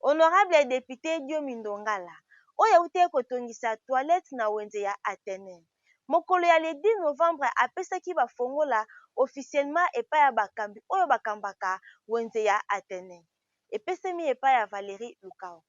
Honorable depute Diomi Ndongala, oyo awutaki kotongisa toilette na wenze ya Athenee, mokolo ya le 10 novembre apesaki ba fongola officiellement epai ya bakambi oyo bakambaka wenze ya Athenee. Epesemi epai ya Valerie Lukao.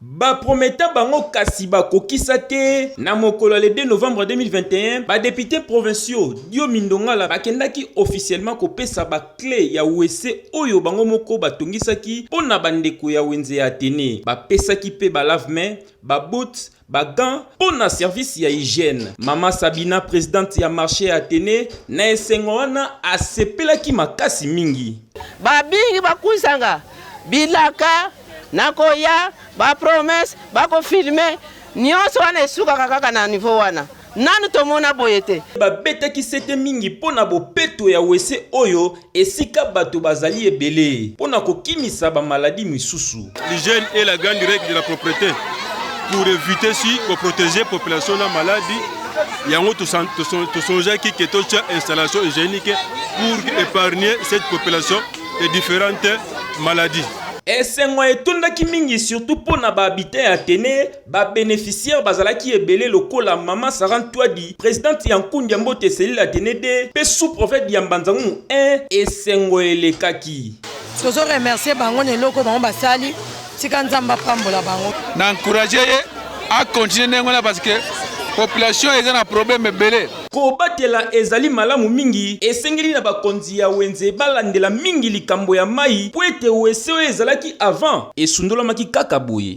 Ba prometa bango kasi bakokisa te. Na mokolo ya le 2 novembre 2021, ba deputes provinciaux Diomi Ndongala bakendaki officiellement kopesa ba cles ya WC oyo bango moko batongisaki mpo na bandeko ya wenze ya Athenee. Bapesaki mpe ba lave-mains, ba boots, ba gants mpo na service ya hygiène. Mama Sabina, presidente ya marche ya Athenee, na esengo wana asepelaki makasi mingi. Babingi bakusanga bilaka nakoya ba promesse bako filme nionso wana esukaka kaka na niveau wana nanu tomona boye te. Babetaki sete mingi mpo na bopeto ya wese oyo esika bato bazali ebele mpo na kokimisa ba maladi misusu. L'hygiène est la grande règle de la propreté pour éviter si ko protéger population na maladie yango tosongeaki ke totya installation hygiénique pour épargner cette population de différentes maladies. Esengo etondaki mingi surtout mpo na ba habitants ya Athenee, ba beneficiaires bazalaki ebele lokola mama Sarah Ntuadi, presidente ya Nkundi ya Mbote cellule Athenee 2 mpe sous-prophète ya Mbanza-Ngungu 1, esengo elekaki. Tozo remercier bango na eloko bango basali, tika Nzambe apambola bango. Na encourager ye a continuer ndenge wana parce que population eza na problème ebele. Kobatela ezali malamu mingi, esengeli na bakonzi ya wenze balandela mingi likambo ya mayi mpo ete wese oyo ezalaki avant esundolamaki kaka boye.